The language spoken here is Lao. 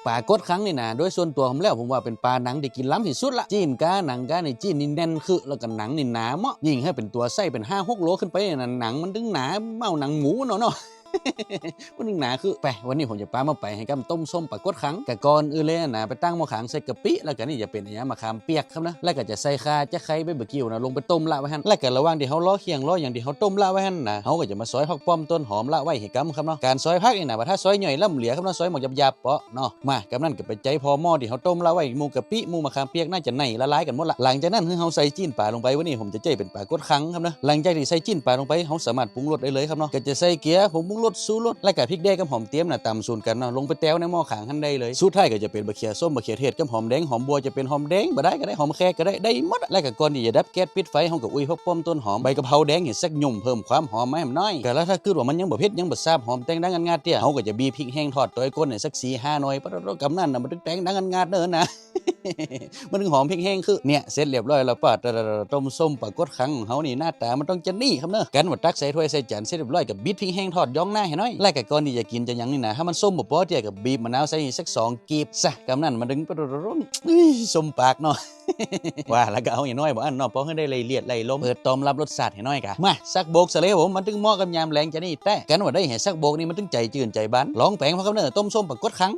ປາກົດຄັງນີ້ນະ ໂດຍສ່ວນຕົວຜົມແລ້ວ ຜົມວ່າເປັນປາໜັງທີ່ກິນລ້ຳທີ່ສຸດລະ. ຊີ້ນກາ ໜັງການີ້ ຊີ້ນນີ້ແໜ້ນຄຶ ແລ້ວກໍໜັງນີ້ໜາເໝາະ. ຍິ່ງໃຫ້ເປັນຕົວໄຊເປັນຫ້າຫົກໂລຂຶ້ນໄປນະ ໜັງມັນຈຶ່ງໜາ ເໝົາໜັງໝູເນາະເນາະ ມັນຈຶ່ງໜາຄຶ. ໄປ ວັນນີ້ຜົມຈະພາມາໄປໃຫ້ກຳຕົ້ມສົ້ມປາກົດຄັງ. ກະກ່ອນອື່ນເລີຍນະ ໄປຕັ້ງໝໍ້ຄາງໃສ່ກະປິ ແລ້ວກະນີ້ຈະເປັນຫຍັງ ມະຂາມປຽກ ຄັບເນາະ ແລ້ວກໍຈະໃສ່ຂ່າ ຈະໄຂ່ ໃບບາກິວນະ ລົງໄປຕົ້ມລະໄວ້ຫັ້ນ. ແລ້ວກໍລະຫວ່າງທີ່ເຮົາລໍຄຽງລໍຫຍັງທີ່ເຮົາຕົ້ມລະໄວ້ຫັ້ນນະ ເຮົາກໍຈະມາຊອຍຜັກປ້ອມຕົ້ນຫອມລະໄວ້ໃຫ້ກຳຄັບເນາະ. ການຊອຍຜັກນີ້ນະ ບໍ່ຖ້າຊອຍຫຍ່ອຍລ້ຳເຫຼືອຄັບເນາະ ຊອຍໝອກຫຍາບໆເປາະເນາະ. ມາ ກຳນັ້ນກໍໄປໃຈພໍໝໍ້ທີ່ເຮົາຕົ້ມລະໄວ້ ໝູ່ກະປິ ໝູ່ມະຂາມປຽກ ໜ້າຈະໄນລະລາຍກັນໝົດລະ. ຫຼັງຈາກນັ້ນ ເຮົາໃສ່ຊີ້ນປາລົງໄປ. ວັນນີ້ຜົມຈະໃຊ້ເປັນປາກົດຄັງຄັບເນາະ. ຫຼັງຈາກທີ່ໃສ່ຊີ້ນປາລົງໄປ ເຮົາສາມາດປຸງລົດໄດ້ເລີຍຄັບເນາະ. ກໍຈະໃສ່ເກືອ ຜົງປຸງລົດ ຊູລົດ ແລ້ວກໍພິກແດງກັບຫອມຕຽມນະ ຕຳສູນກັນເນາະ ລົງໄປແຕ່ວໃນໝໍ້ຄາງຫັ້ນໄດ້ເລີຍ. ສຸດທ້າຍກໍຈະເປັນບັກເຂືອສົ້ມ ບັກເຂືອເທດກັບຫອມແດງ ຫອມບົ່ວ ຈະເປັນຫອມແດງກໍໄດ້ ກໍໄດ້ ຫອມແຂກກໍໄດ້ ໄດ້ໝົດ. ແລ້ວກໍກ່ອນທີ່ຈະດັບແກັສປິດໄຟ ເຮົາກໍອຸ້ຍຜັກປ້ອມຕົ້ນຫອມ ໃບກະເພົາແດງໃຫ້ສັກຫຍຸ່ມ ເພີ່ມຄວາມຫອມມາໃຫ້ມັນໜ້ອຍ. ກໍລະຖ້າຄິດວ່າມັນຍັງບໍ່ເຜັດ ຍັງບໍ່ຊາບຫອມແຕ່ງດັງອັນງາດເຕີຍ ເຮົາກໍຈະບີບພິກແຫ້ງທອດໂຕຍກົ້ນໃຫ້ສັກສີ່ຫ້າໜ່ວຍ. ປະໂດດ ກຳນັ້ນນະ ມັນຈຶ່ງແຕ່ງດັງອັນງາດເນີນະ ມັນຈຶ່ງຫອມພິກແຫ້ງຄື. ເນຍ ເສັດລຽບຮ້ອຍແລ້ວ ປາດ ຕົ້ມສົ້ມປາກົດຄັງຂອງເຮົານີ້ ໜ້າຕາມັນຕ້ອງຈະນີ້ຄັບເນີ. ກັນວ່າຕັກໃສ່ຖ້ວຍໃສ່ຈານເສັດລຽບຮ້ອຍ ກໍບິດພິກແຫ້ງທອດຢອງໜ້າໃຫ້ໜ້ອຍ. ແລ້ວກໍກ່ອນທີ່ຈະກິນຈະຫຍັງນີ້ນະ ຖ້າມັນສົ້ມບໍ່ພໍເທື່ອ ກໍບີບມະນາວໃສ່ສັກສອງກີບຊະ. ກຳນັ້ນມັນຈຶ່ງ ໂອ້ຍ ສົ້ມປາກເນາະ ວ່າແລ້ວກໍເອົາໃຫ້ໜ້ອຍບໍ່ອັນເນາະ ພໍໃຫ້ໄດ້ໄລ່ລຽດໄລ່ລົມ ເປີດຕອມຮັບລົດຊາດໃຫ້ໜ້ອຍກະ. ມາ ສັກໂບກຊະເລີຍ ໂຫ ມັນຈຶ່ງເໝາະກັບຍາມແລງຈະນີ້ແຕ້. ກັນວ່າໄດ້ໃຫ້ສັກໂບກນີ້ ມັນຈຶ່ງໃຈຈື່ນໃຈບານ. ລອງແປງເພາະກັບເນີ ຕົ້ມສົ້ມປາກົດຄັງ